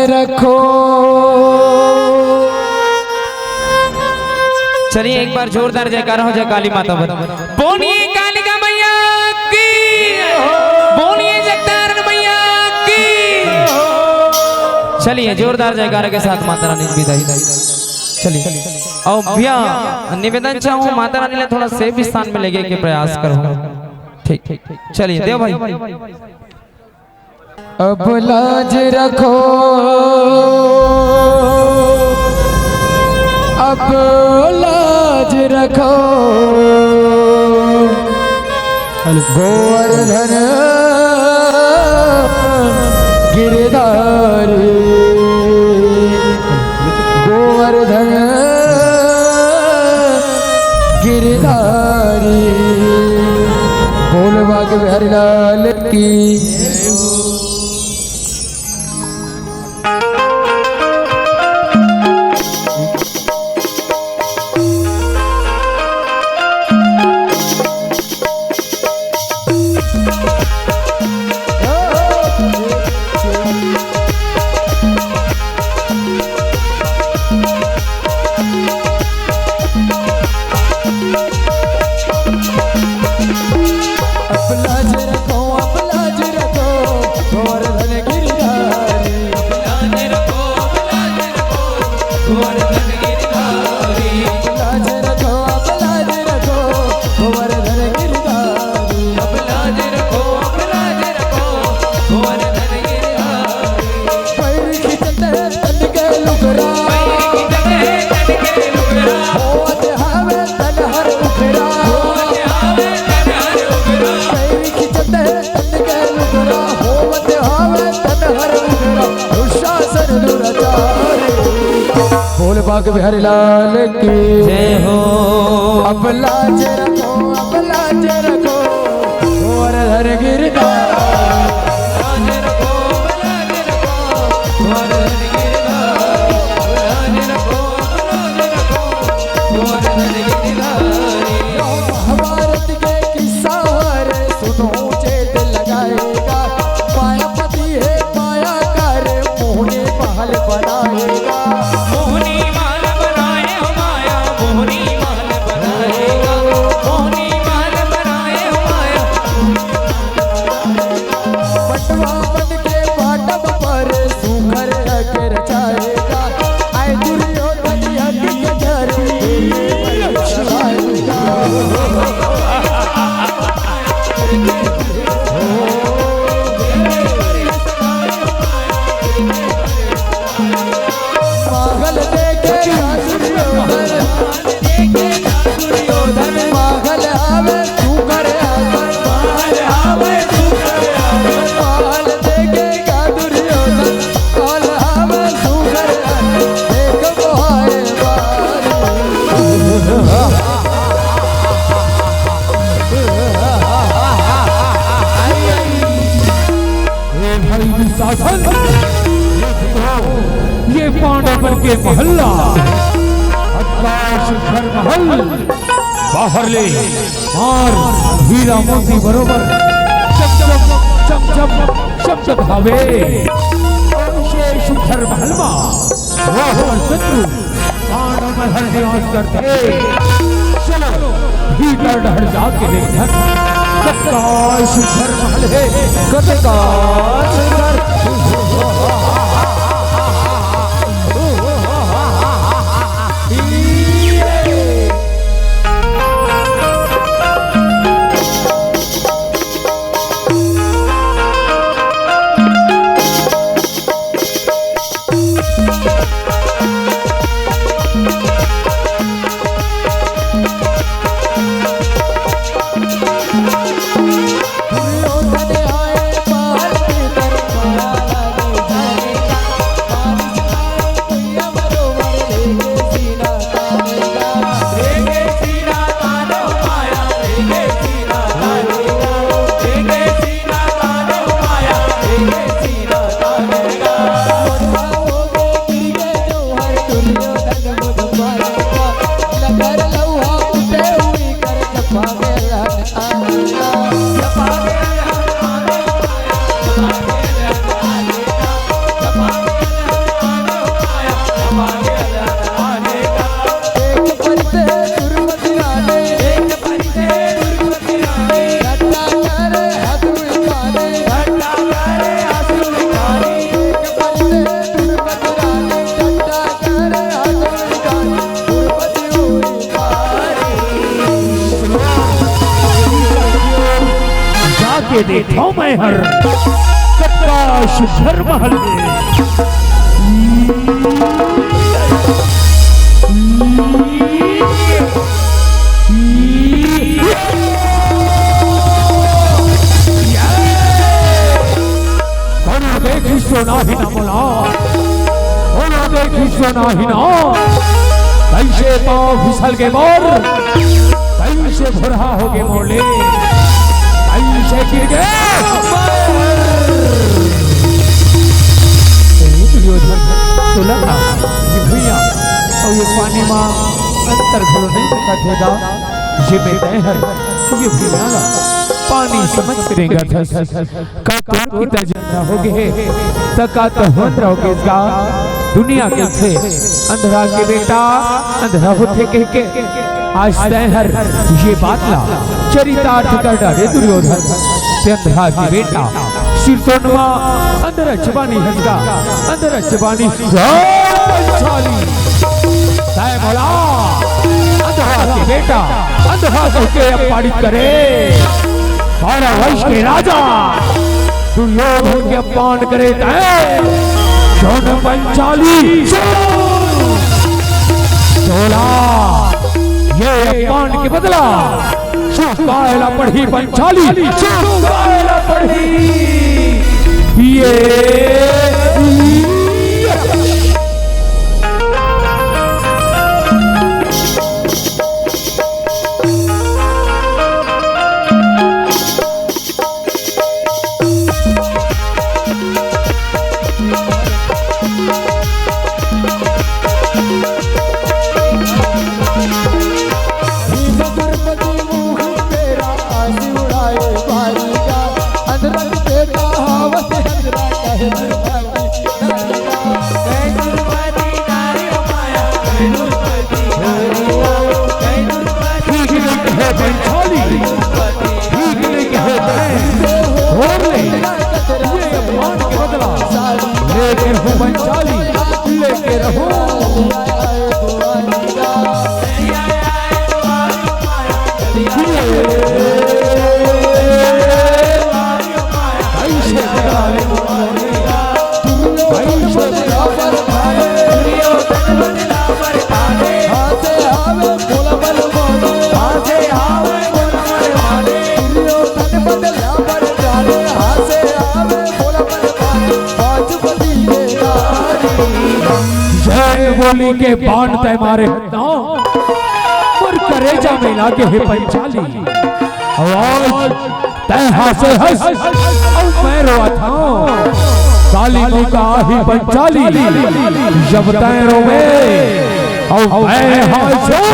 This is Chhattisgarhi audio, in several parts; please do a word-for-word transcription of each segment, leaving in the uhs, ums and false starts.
रखो। चलिए, एक बार जोरदार जयकारा हो जाए काली माता पर। बोलिए कालिका मैया की, बोलिए जगतारण मैया की। चलिए, जोरदार जयकारा के साथ माता रानी की विदाई। चलिए, और भैया, निवेदन चाहूँ, माता रानी ला थोड़ा safe स्थान में लेके के प्रयास करो। ठीक, ठीक, चलिए, देव भाई। अब लाज रखो, अब लाज रखो, गोवर्धन गिरधारी, गोवर्धन गिरधारी। बोल बाग बिहारी लाल की। अब लाज रखो, अब लाज रखो, गोवर्धन गिरधारी। अब लाज रखो, अब लाज रखो, गोवर्धन गिरधारी। अब लाज रखो, अब लाज रखो, गोवर्धन गिरधारी। अब लाज रखो, अब लाज रखो, गोवर्धन गिरधारी। पैर खींचत तन के लुगरा। पैर खींचत तन के लुगरा। होवत हावे तन हर उघरा। होवत हावे तन हर उघरा। पैर खींचत तन के लुगरा। होवत हावे तन हर उघरा। दुशासन दुराचारी। बोल बाग बिहारी लाल की। जय हो। अब लाज रखो, अब लाज रखो, गोवर्धन गिरधारी। महाभारत के किस्सा हरे सुनो, चेत लगाएगा। मायापति है माया का रे, मोहनी महल बनाएगा। मोहनी महल बनाए हो माया, मोहनी महल बनाएगा। मोहनी महल बनाए हो माया। बटवा बन के बाटम पर सुघर अगर जाएगा। आए दुर्योधन अति के जरी आएगा। पागल देखे दुर्योधन। पागल आवे सुघर आसन। पागल आवे सुघर आसन। पागल देखे का दुर्योधन। पागल आवे सुघर आसन। देख मोहाए बारी। हे भाई दुशासन, ये पांडवन के महल ला, आकाश घर महल, बाहर ले और हीरा मोती बरोबर चमचम, चमचम, चमचम चमचमावे। और ये सुघर महल मा, वह शत्रु पांडव मन हर निवास करथे। चलो, भीतर डहर जाके देखथन। कतका सुघर महल हे, कतका सुघर। देथों मैं हर कत्काश घर महल में। कोनो देखिस तो नाही ना मोला, कोनो देखिस तो नाही ना। कइसे पाँव फिसल गे मोर, कइसे भुरहा हो गे मोर ले, कइसे गिर गे। ए दुर्योधन, तोला ना ये भुइयां अउ ये पानी मा अंतर घलो नइ दिखत हे गा। ये में तैं हर ये भुइयां ला पानी समझ के रेंगत हस। का तोर पिताजी अंधरा हो गे हे, त का तहूं अंधरा हो गेस गा? दुनिया कहिथे, अंधरा के बेटा अंधरा होथे कहिके। आज तैं हर ये बात ला चरितार्थ कर डारे दुर्योधन। तैं अंधरा के बेटा सिरतोन मा अंधरा जबानी हस गा, अंधरा जबानी। ए पंचाली, तैं मोला अंधरा के बेटा अंधरा कहिके अपमानित करे। बारह वर्ष के राजा दुर्योधन के अपमान करे तैं, सुन पंचाली, सुन। तोला ये अपमान के बदला चुकाए ला पड़ही पंचाली, चुकाए ला पड़ही। ये ठीक नहीं कहे पंचाली, ठीक नहीं कहे तैं। और ले, ये अपमान के बदला लेके रहूं पंचाली, लेके रहूं। जय बोली के बाण तैं मारे हस ना, मोर करेजा में लागे हे पंचाली। अउ आज तैं हांसे हस अउ मैं रोवत हंव। काली मौका आही पंचाली, जब तैं रोबे अउ मैं हांसहूं।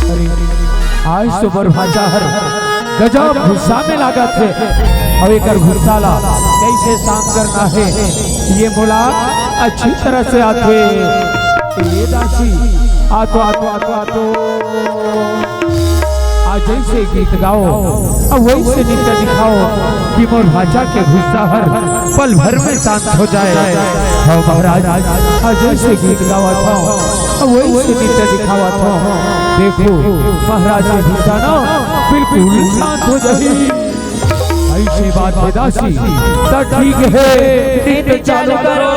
अरे, आज तो मोर भांचा हर गजब गुस्सा में लागत हे। अउ एकर गुस्सा ला कइसे शांत करना हे, ये मोला अच्छी तरह से आथे। ए दासी, आ तो, आ तो, आ तो, आ तो। आज जइसे गीत गाओ, अउ वइसे नृत्य दिखाओ कि मोर भांचा के गुस्सा हर पल भर में शांत हो जाए। हव महाराज, आज जइसे गीत गावत हंव, अउ वइसे नृत्य दिखावत हंव। देखो, महाराज के गुस्सा ना बिल्कुल शांत हो जाही। अइसे बात हे दासी, त ठीक हे, नृत्य चालू करो।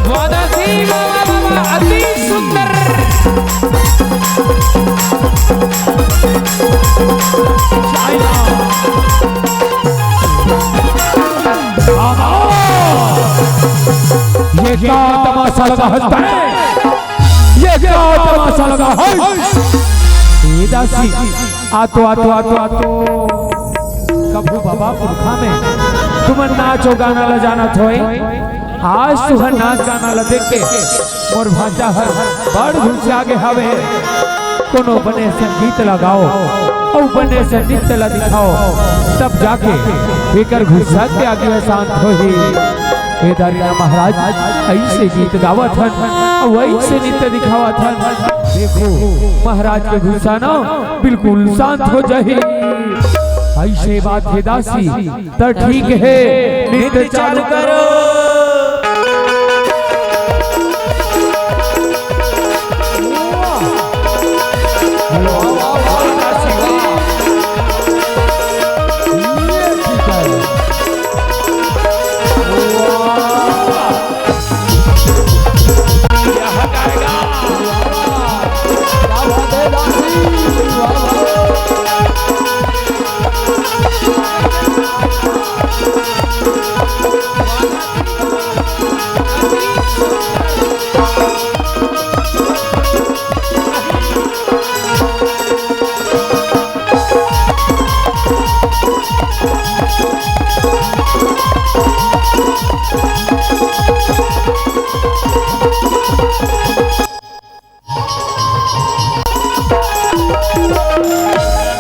वाह, वाह, वाह, वाह, अति सुंदर। ये का तमाशा लगा हंसता है? ये का तमाशा लगा है? ए दासी, आ तो, आ तो, आ तो, आ तो। कभू बाबा पुरखा में तुमन नाच अउ गाना ल जानत होय, आज तुहर नाच गाना ल देख के मोर भांचा हर बड़ घुसिया गे हवे। कोनो बने से गीत ला गाओ, अउ बने से नृत्य ला दिखाओ, तब जाके एकर गुस्सा के आगी ह शांत होही। ए दरिया महाराज अइसे गीत गावत हन, अउ अइसे नृत्य दिखावत हन। देखो, महाराज के गुस्सा ना बिल्कुल शांत हो जाही। अइसे बात हे दासी, त ठीक हे, नृत्य चालू करो।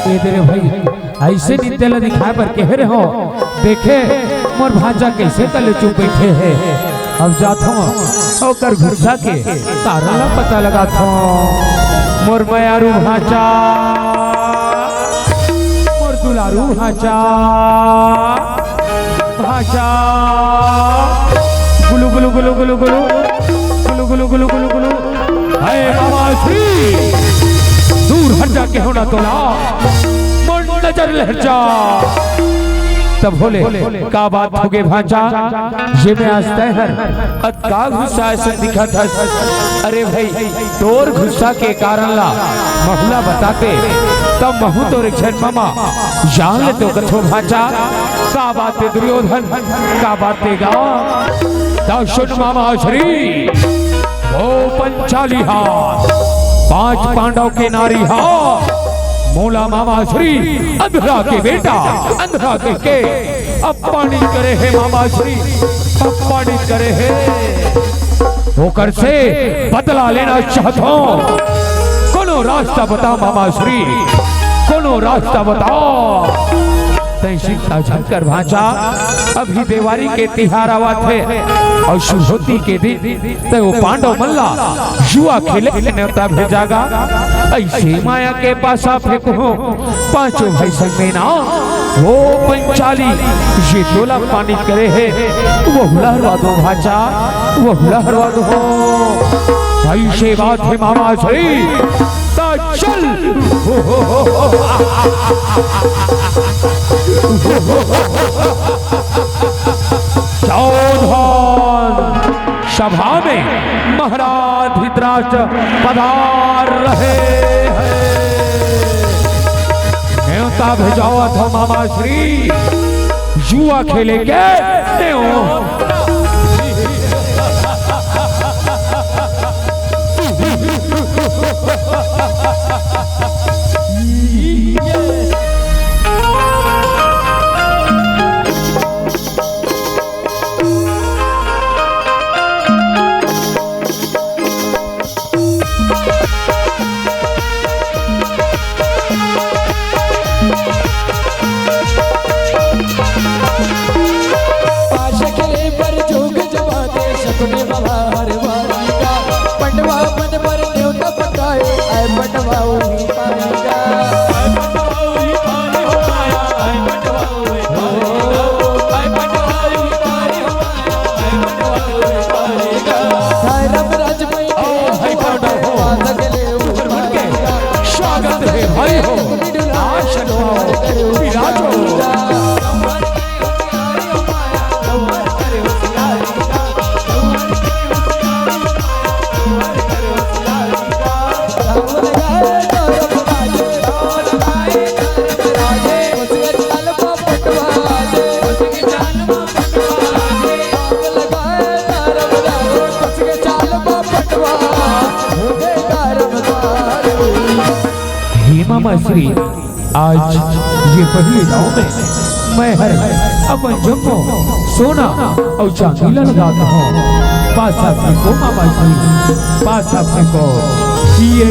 ए दे रे भाई, अइसे नृत्य ला दिखाय बर केहे रेहेंव। देखे, मोर भांचा कइसे तले चुप बइठे हे। अब जाथंव, ओकर गुस्सा के कारण ला पता लगाथंव। मोर मयारू भांचा, मोर दुलारू भांचा, भांचा। गुलु गुलु गुलु गुलु गुलु। गुलु गुलु गुलु गुलु गुलु। हाय मामा श्री, दूर हट जा, केहेंव ना तोला, मोर नजर ले हट जा। तब बोले, का बात होगे भांचा, जेमे आज तैं हर अतका गुस्सा अइसे दिखत हस? अरे भाई, तोर गुस्सा के कारण ला महूं ला बताते, तब महूं तोर एक झन मामा जान लेतेंव कथंव भांचा। का बात हे दुर्योधन, का बात हे गा? त सुन मामा श्री, ओ पंचाली हा, पांच पांडव के नारी हा, मोला मामा श्री अंधरा के बेटा, अंधरा के, के अपमानित करे हे मामा श्री, अपमानित करे हे। ओकर से बदला लेना चाहत हंव। कोनो रास्ता बता मामा श्री, कोनो रास्ता बता। तैं चिंता झन कर भांचा, अभी देवारी के तिहार आवत हे अउ सुहोती के दिन तैं ओ पांडव मन ला जुआ खेले के नेवता भेजा गा। अइसे माया के पासा फेंकहूं, पांचों भाई संग में ना। ओ पंचाली, जे तोला अपमानित करे हे, वहू ला हरवा दो भांचा, वहू ला हरवा दो। अइसे बात हे मामा श्री, त चल। जाओ धन, सभा में महाराज धृतराष्ट्र पधार रहे हैं। नेवता भेजावत हंव मामा श्री, जुआ खेले के नेवता। पास खेले बर जोग जमाते सपने बाबा हर बारी का। पटवा मन पर नेवता पटाए, आए पटवा उही पारी का। आए पटवा उही पारी हो आया, आए पटवा उही पारी हो आया, आए पटवा उही पारी हो आया, आए पटवा उही पारी का। धर्मराज भाई आओ, भाई पांडव हो। पास खेले ऊपर के स्वागत हे भाई हो, आसन पाओ, विराजो। हे मामा श्री, आज ये पहली दांव में मैं हर अपन जम्मो सोना अउ चांदी ला लगात हंव। पासा फेंको मामा श्री, पासा फेंको। ये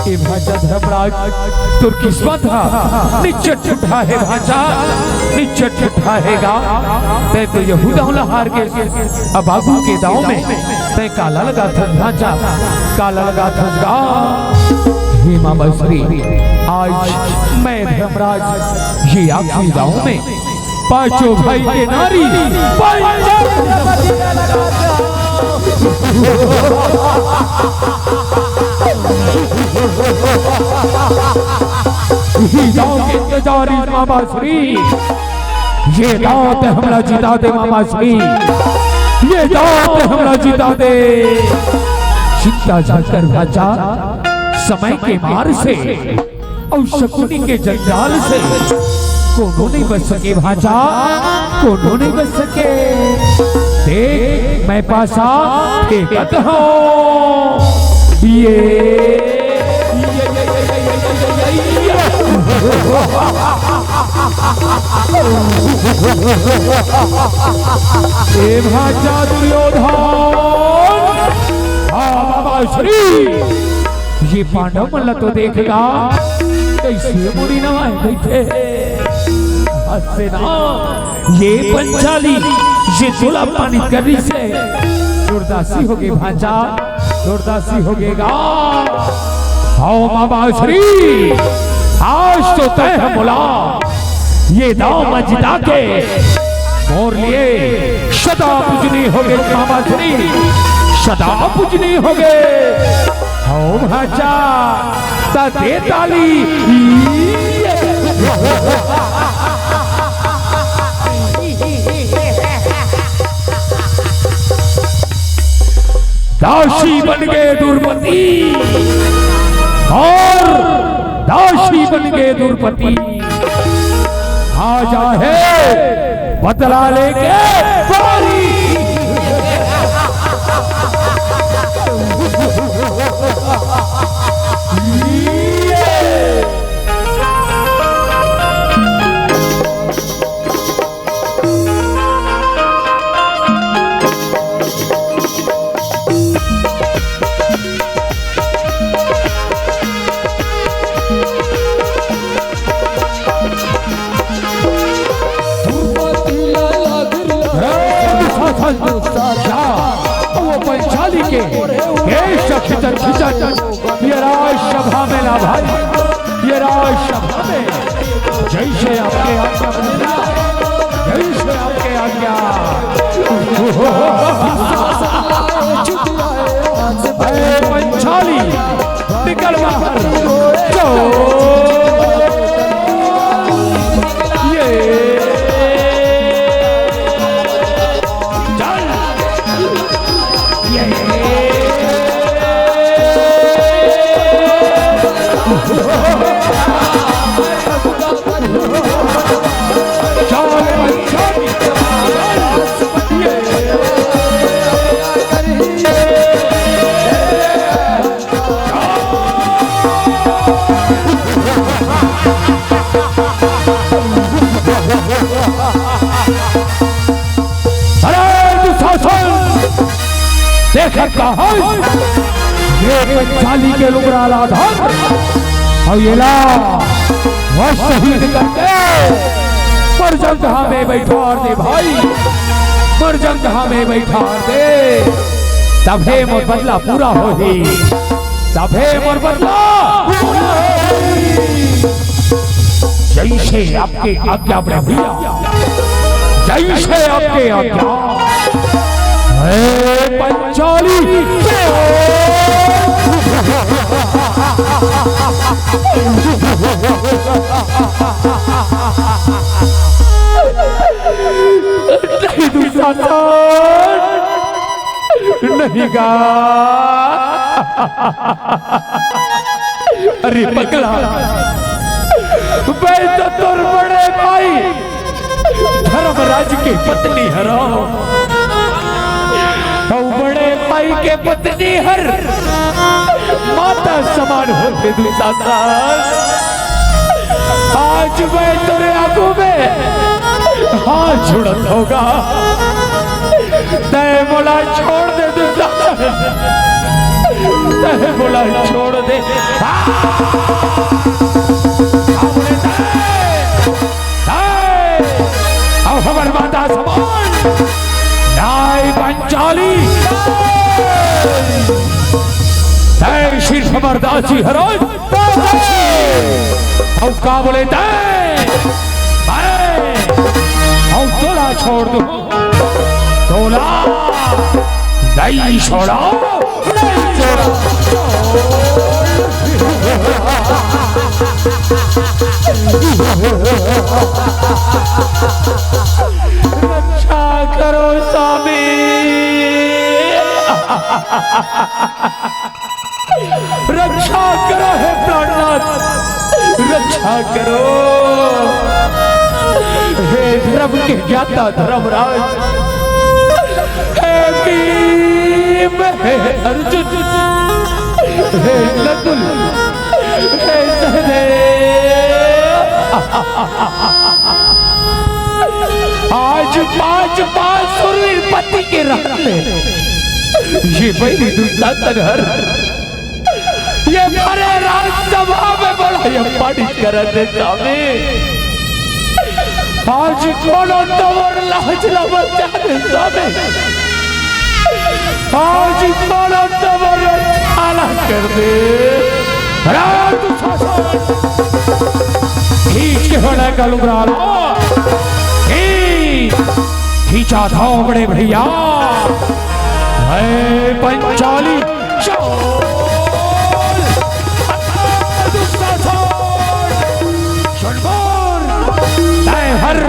ए भांचा धर्मराज, तोर किस्मत ह निच्चट फूटा हे भांचा, निच्चट फूटा हे गा। तैं तो यहू दांव ला हार गेस, अब आगू के दांव में तैं काला लगाथस भांचा, काला लगाथस गा। हे माँ बांसुरी, आज मैं धर्मराज ये आखिरी दांव में पांचों भाई के नारी पंचम इही दांव के इंतजार माँ बांसुरी। ये दांव तैं हमला जिता दे माँ बांसुरी, ये दांव तैं हमला जिता दे। चिंता झन कर भांचा, समय के मार से अउ शकुनी के जंजाल से कोनो नइ बच सके भांचा, कोनो नइ बच सके। देख, मैं पासा फेंकत हंव। ये, ये, ये, ये, ये, ये, ये, ये, ये। ए भांचा दुर्योधन, हाँ, बाबा श्री, ये पांडव मन ला तो देख गा, कइसे मुड़ी नवाए बइठे। अइसे ना, ये पंचाली, ये तोला अपमानित करिस हे, दुर्दासी होगे भांचा, दुर्दासी होगे गा। हव माँ बांसुरी, आज तो तैं ह मोला ये दांव म जिता के मोर लिए सदा पूजनीय होगे माँ बांसुरी, सदा पूजनीय होगे। हव भांचा, त दे ताली। दासी बन गे द्रौपदी, अउ दासी बन गे द्रौपदी। आजा हे बदला लेके बारी। वो पंचाली के केश खींचत खींचत ये राजसभा में ला भाई, ये राजसभा में जइसे आपके आज्ञा बनेला, जइसे आपके आज्ञा। अरे पंचाली, निकल बाहर। चल। ये। चल। ये। चल, चल। ये। अरे दुशासन, देखत का हस? ये पंचाली के लुगरा ला धर, अउ येला वश शहीद करके मरजंगहा में बइठार दे भाई, मरजंगहा में बइठार दे, तभे मोर बदला पूरा होही, तभे मोर बदला पूरा होही। जइसे आपके आज्ञा बड़े भइया। ऐसे आपके आज्ञा। हे पंचाली। नहीं दुशासन, नहीं गा। अरे पगला, मैं तो तोर बड़े भाई धर्मराज के पत्नी हरव। अउ बड़े भाई के पत्नी हर माता समान होथे दुशासन। आज मैं तोरे आगू में हाथ जोड़त हँव गा। तैं मोला छोड़ दे दुशासन, तैं मोला छोड़ दे। आ! आ, बोले, तैं, तैं, अउ हमर माता समान, नाई पंचाली, तैं सिर्फ हमर दासी हरस। अउ का बोले तैं? मैं अउ तोला छोड़ दूँ? तोला नहीं छोड़ा, नहीं छोड़ा। रक्षा करो स्वामी। रक्षा करो हे प्राणनाथ, रक्षा करो। हे धर्म के ज्ञाता धर्मराज, हे भीम, हे अर्जुन, हे नकुल, हे सहदेव। आज पाँच पाँच सुरवीर पति के रक्त में ये बैरी दुशासन हर ये भरे राजसभा में बड़ा ये पानी करत हे स्वामी। आज कोनो तोर लाज ल बचा दे स्वामी। आज कोनो तोर छाला कर दे। राज शासन। खींच के होना का लुगरा लो। खींच। खींचा था बड़े भैया। है पंचाली। चल। दुशासन। शंबर। तय हर।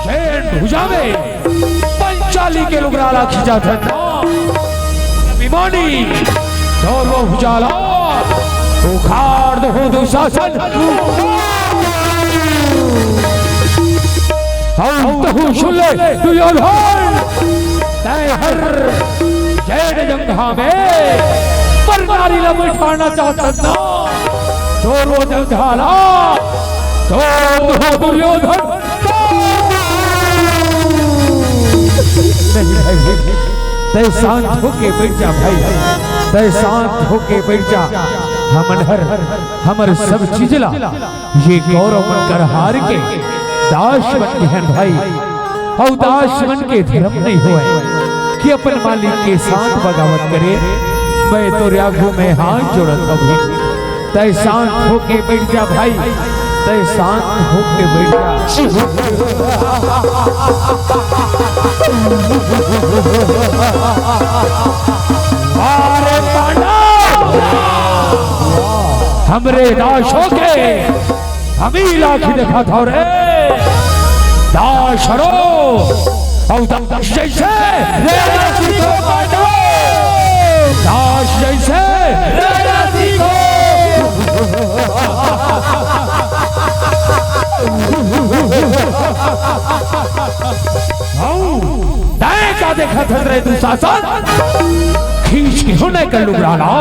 शेर भुजा में। पंचाली के लुगरा ला खींचा था। अभिमानी। गौरव भुजाला। उखाड़ दो दुशासन। हम तहु सुन ले दुर्योधन। तय हर जैन जंघा में पर नारी ला बैठाना चाहत ना। दोनों जंघा ला। दो, दो दुर्योधन। नहीं भाई, तय शांत होके बैठ जा भाई, तय शांत होके बैठ जा। हमन हर, हमर सब चीज ला ये गौरव मन कर हार के दास बन गे हन भाई। अउ दास मन के धर्म नहीं होय कि अपन मालिक के साथ बगावत करे। मैं तोरे आगू में हाथ जोड़त हँव। तय शांत होके बैठ जा भाई, तय शांत होके बैठ जा। अरे पांडव, हमरे दासों के हम ही लाठी दिखात हँव रे। दास हरो, अउ दास जैसे रहना सीखो पांडव। दास जैसे रहना सीखो। हौ, तैं का देखत हस रे दुशासन? खींच के होने का लुगरा ला।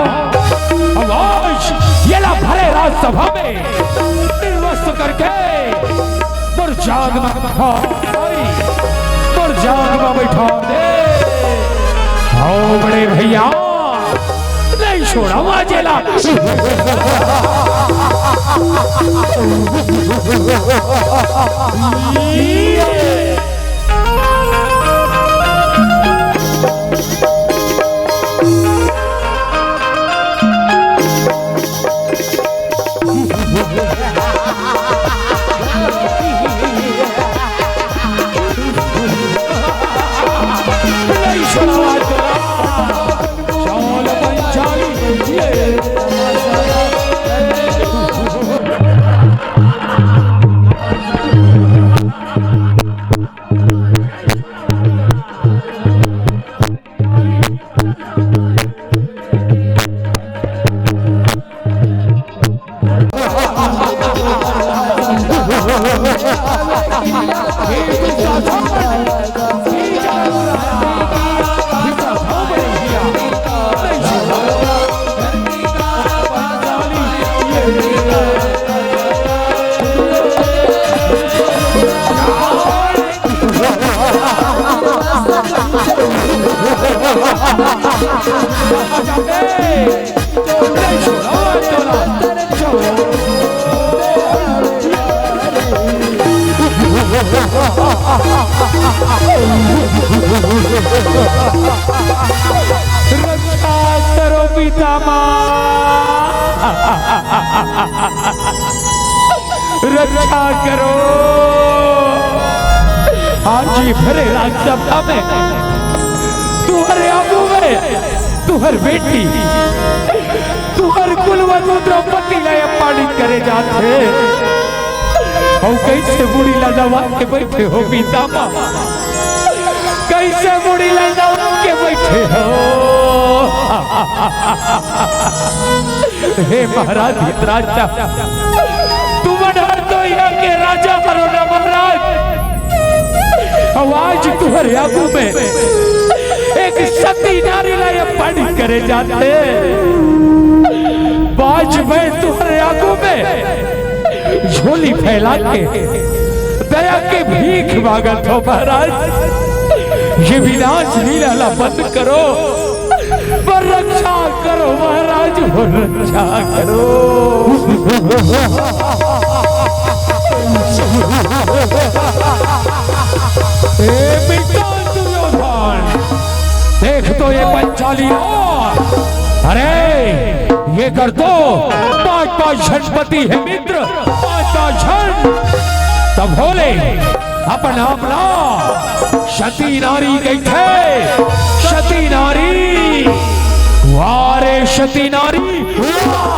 अउ आज येला भरे राजसभा में निर्वस्त्र करके मोर जांग म बैठा दे, मोर जांग म बैठा दे। हौ बड़े भैया, नहीं छोड़ा वाजेला। रक्षा करो पितामह, रक्षा करो। आज ये भरे राजसभा में तुहरे आगू में तुहर बेटी, तुहर कुलवधू द्रौपदी ला अपमानित करे जात हे। अउ कइसे मुड़ी ला नवा के बइठे हो पितामह, कइसे मुड़ी ला नवा के बइठे हो? हे महाराज धृतराष्ट्र, तुमन हर तो इहाँ के राजा हरो ना महाराज। अउ आज तुहर आगू में एक सती नारी ला अपमानित करे जात हे। आज मैं तुहर आगू में झोली फैला के दया के भीख मांगत हों महाराज। ये विनाश लीला ला बंद करो। वो रक्षा करो महाराज, वो रक्षा करो। ए बेटा दुर्योधन, देख तो ये पंचाली, अरे ये कर दो, पांच पांच झनपति हे मित्र, पांच पांच झन। तब भोले अपन आप ला सती नारी कहिथे, सती नारी, वाह रे सती नारी, वाह।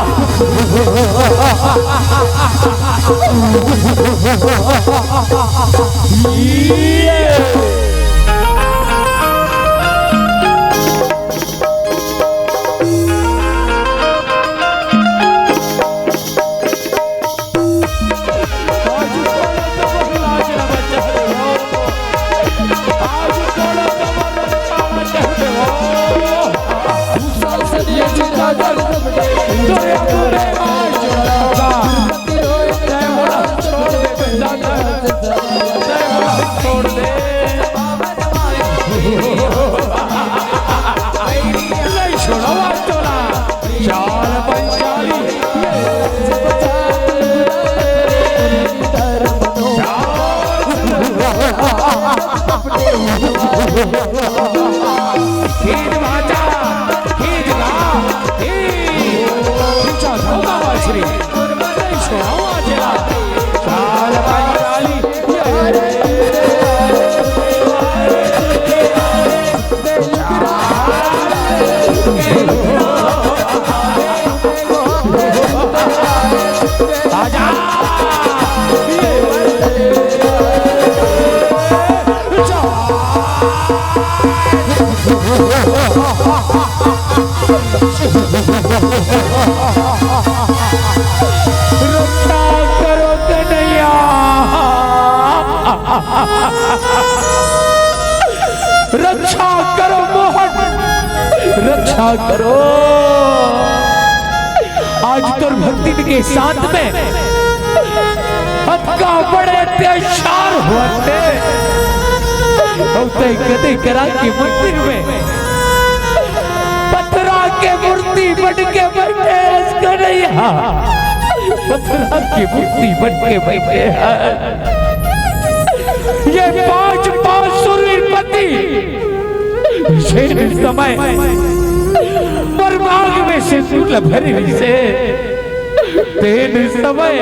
रक्षा करो कन्हैया, रक्षा करो मोहन, रक्षा करो। आज तोर भक्तिन के साथ में अतका बड़े अत्याचार होवत हे, अउ तैं कदे करा के मंदिर में पथरा के मूर्ति बन के बइठे हस कन्हैया, पथरा के मूर्ति बन के बइठे हस। ये पांच पांच सुरवीर पति जेन समय मोर मांग में सिंदूर ल भरे रिहिसे, तेन समय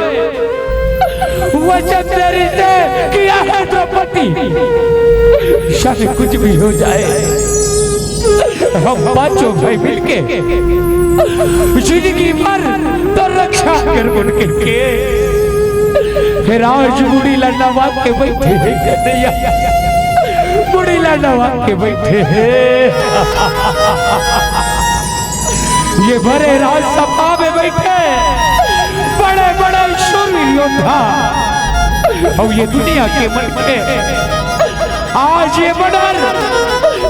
वचन दे रिहिसे कि आहे द्रौपदी, चाहे कुछ भी हो जाए, हम पांचों भाई मिलके जिंदगी भर तोर रक्षा करबो कहिके। फेर आज मुड़ी ला नवा के बइठे हे कन्हैया, मुड़ी ला नवा के बइठे हे। ये भरे राजसभा में बइठे बड़े बड़े शूरवीर योद्धा, अउ ये दुनिया के मन में आज ये मर्डर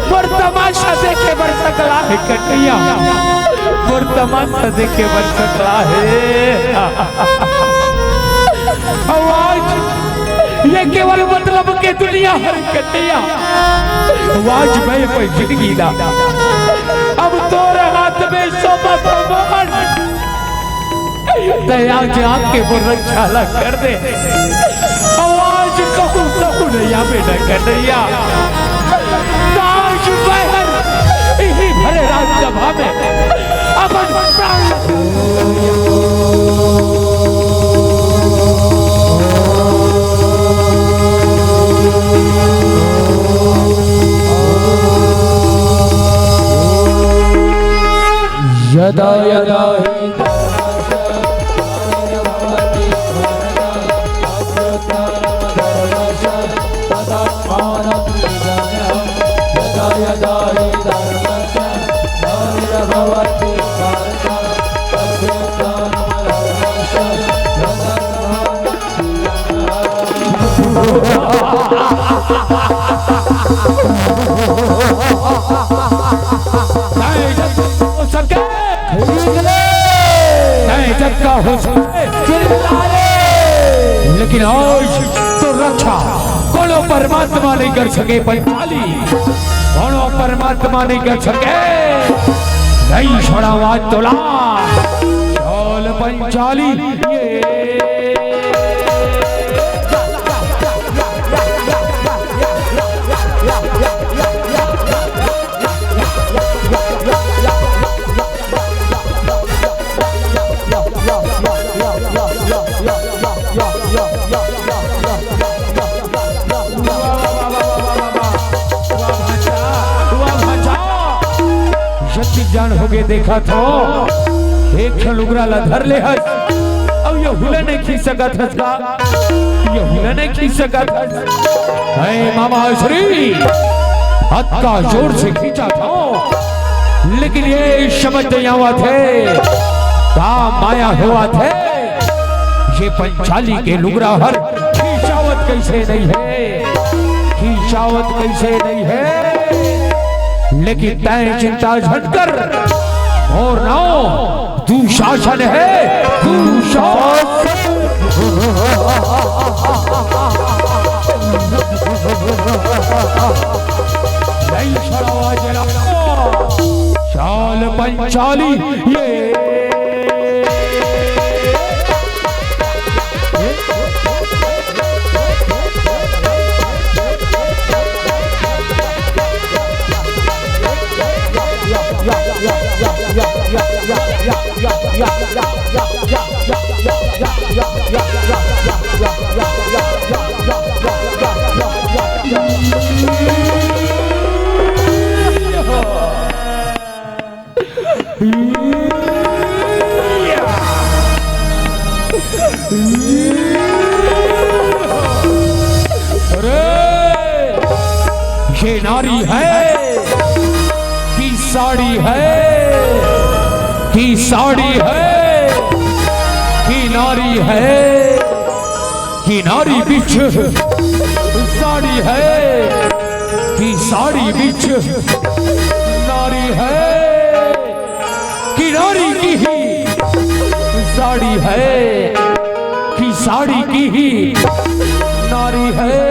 मोर तमाशा देखे बर सकला हे कन्हैया, मोर तमाशा देखे बर सकला हे। अउ आज ये केवल मतलब के दुनिया हरे कन्हैया, अउ आज मैं अपन जिंदगी ला अब तोर हाथ में सौंपत हंव। तैं आज आके मोर रक्षा ला कर दे। अउ आज कहूँ कहूँ नइ आबे न कन्हैया। त आज मैं हर इही भरे राजसभा में अपन प्राण यदा यदा हि तैं जग का हो सके। लेकिन आज तोर रक्षा कोनो परमात्मा नइ कर सके पंचाली, कोनो परमात्मा नइ कर सके। नइ छोड़ंव आज तोला, चल पंचाली। ये जति जान होगे देखत हंव, एक ठन लुगरा ला धर ले हस, अउ ये हुला नइ खींच सकत हस का? ये हुला नइ खींच सकत हस? हे मामा श्री, अतका जोर से खींचत हंव, लेकिन ये समझ नइ आवत हे, का माया होवत हे? ये पंचाली के लुगरा हर खींचावत कइसे नइ हे, खींचावत कइसे नइ हे। लेकिन तैं चिंता झन कर, मोर नांव दुशासन हे, दुशासन। नइ छोड़ंव आज ला, चल पंचाली। ये अरे, ये नारी है कि साड़ी है, कि साड़ी है, कि नारी है, कि नारी बीच साड़ी है, कि साड़ी बीच नारी है, कि नारी की ही साड़ी है, कि साड़ी की ही नारी है।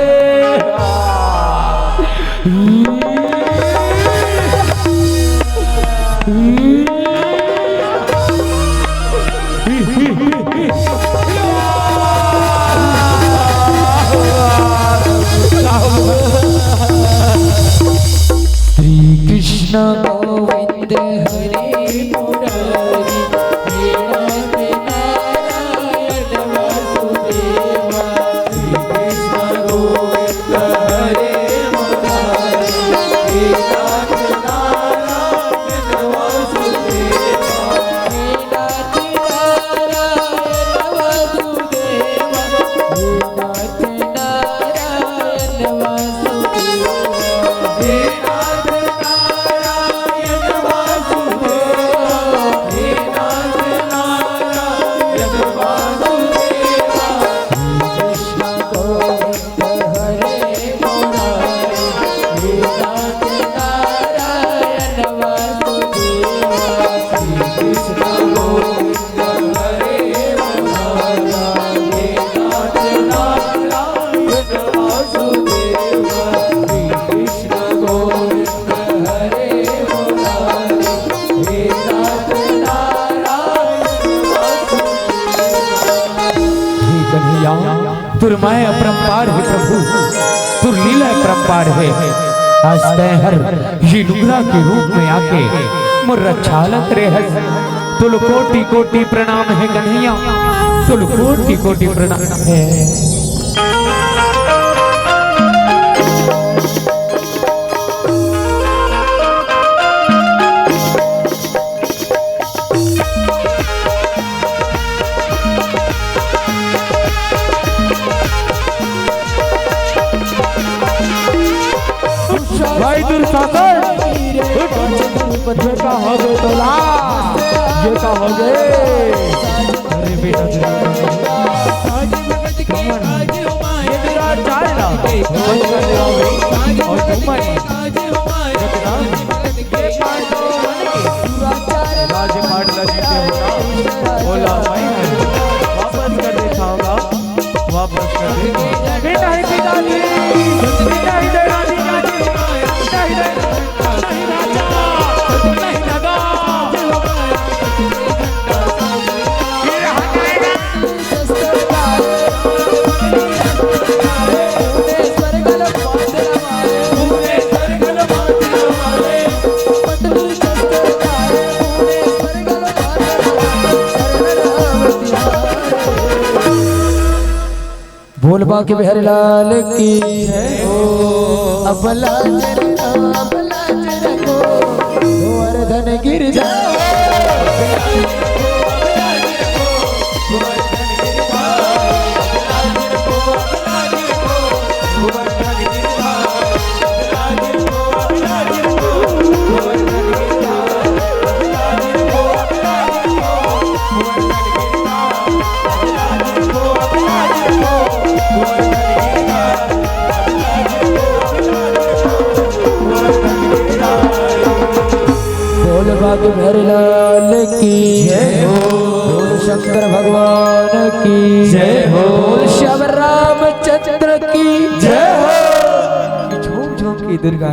श्री कृष्ण गोविंद हरे मुरारी, हे नाथ नारायण वासुदेवा। श्री कृष्ण गोविंद हरे मुरारी, हे नाथ नारायण वासुदेवा। हे नाथ नारायण वासुदेवा। हे नाथ नारायण वासुदेवा। हे नाथ नारायण तोर माया अपरंपार हे प्रभु, तोर लीला अपरंपार हे। आज तैं हर ये नुकरा के रूप में आके मोर रक्षा ल करे हस। तोल कोटि कोटि प्रणाम हे कन्हैया, तोल कोटि कोटि प्रणाम हे। भाई दुर्शासन, उठ। ये का हो गे तोला? ये का हो गे? अरे बेटा, ये मेरा चाय ना बंद कर दे भाई। और घूमन राज पाट ला जीते हो ना, ओला भाई वापस कर दे खाओगा। वापस कर दे। बेटा ही पिता जी, पिता ही दे राजी राजी, पिता ही दे राजी राजा, पिता ही लगा। बोल बांके बिहारी लाल की। अबला जरको, अबला जरको, गोवर्धन गिरजा। बोल बांके बिहारी लाल की जय हो। बोल शंकर भगवान की जय हो। बोल श्याम रामचंद्र की जय हो। झूम झूम के दुर्गा